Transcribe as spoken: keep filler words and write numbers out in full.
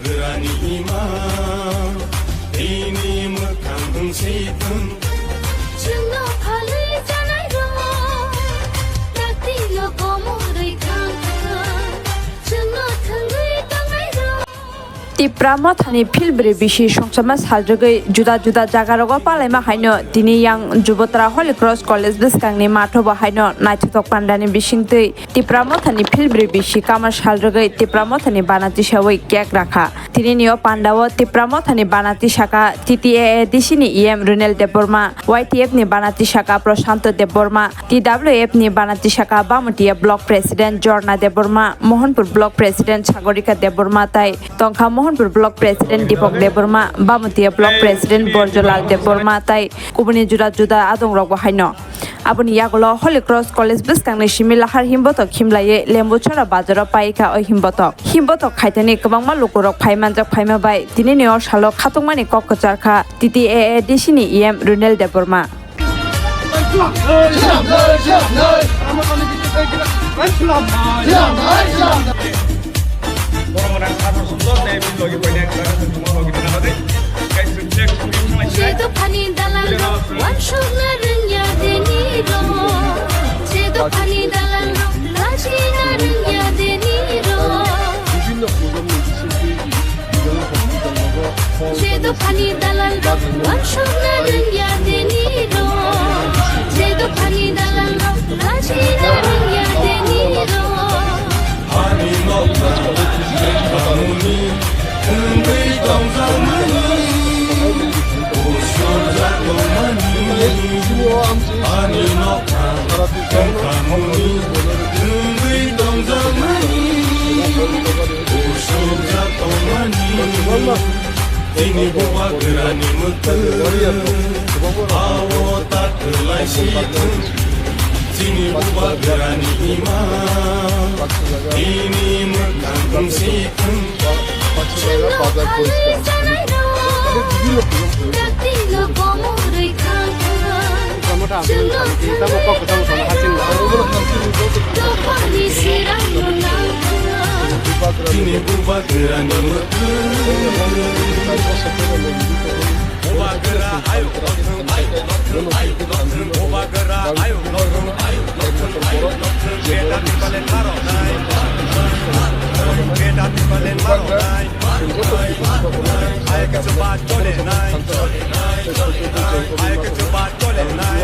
Grani ima, ini mwkhang wng si thung. Chwngno phalwi janairok, taktino komorwi thang thang. Chwngno thwngwi tongnairok. Tipra Mothani philbri bisi songchama saljagwi juda juda jagarogo palaima haino tini yang Jubotra Holy Cross College bwskangni mathobo haino naithothok pandani bisingtwi Tipra Mothani philbri bisi kama saljagwi Tipra Mothani bana tisawi cake rakha. Tinini o pandao Tipra Mothani bana tisaka T T A A D C ni E M Runel Debbarma, Y T F ni bana tisaka Prashanto Debbarma, T W F ni bana tisaka Bamutia Block President Jorna Debbarma, Mohanpur Block President Sagorika Debbarma tai tongkha Mohanpur Block President Dipok Debbarma, Bamutia Block President Borjolal Debbarma tai kubuni juda juda adongrokbo haino. Aboni yagulo Holy Cross College bwskangni simi lahar himbotok himlaiwi Lembuchora bazaro paikha o himbotok. Himbotok khaitani kwbangma lukurok phai manjak phaima bai tinini o salo khatungmani kok kwcharkha T T A A D C ni E M Runel Debbarma. Borok rang khar sumdo tei bini logi poine khar sumdo logi tana bade. Kai sujek sujek thanglai sujek. Jeto phani dalal rok, wansuk na rwngya deni rok. Jeto phani dalal rok, lachi na rwngya deni rok. Bibhinno program ni bisingtwi Jeto phani dalal rok, wansuk na rwngya deni rok. Jeto phani dalal rok, lachi na rwngya deni rok. Ani nokha tongmani, wngwi tongjakmani, usukjak tongmani. Ani nokha tongmani, wngwi tongjakmani, usukjak tongmani. Tini bubagrani mwkhwtwng, ao ta kwlai si thung. Tini bubagrani ima, tini mwkhang wng si thung. Chwngno phalwi janairok, taktino komorwi thang thang. Chwngno thangwi tamo kok tamo sana hasing. Dophani sirangno nang thang. Tini bubagrani mwkhwtwng. Bubagra ayuk nothung, ayuk nothung, ayuk nothung. Bubagra ayuk nothung, ayuk nothung, ayuk nothung. Beta tipalen maro nai. Beta tipalen maro nai. Ayuk chuba chole nai. Ayuk chuba chole nai.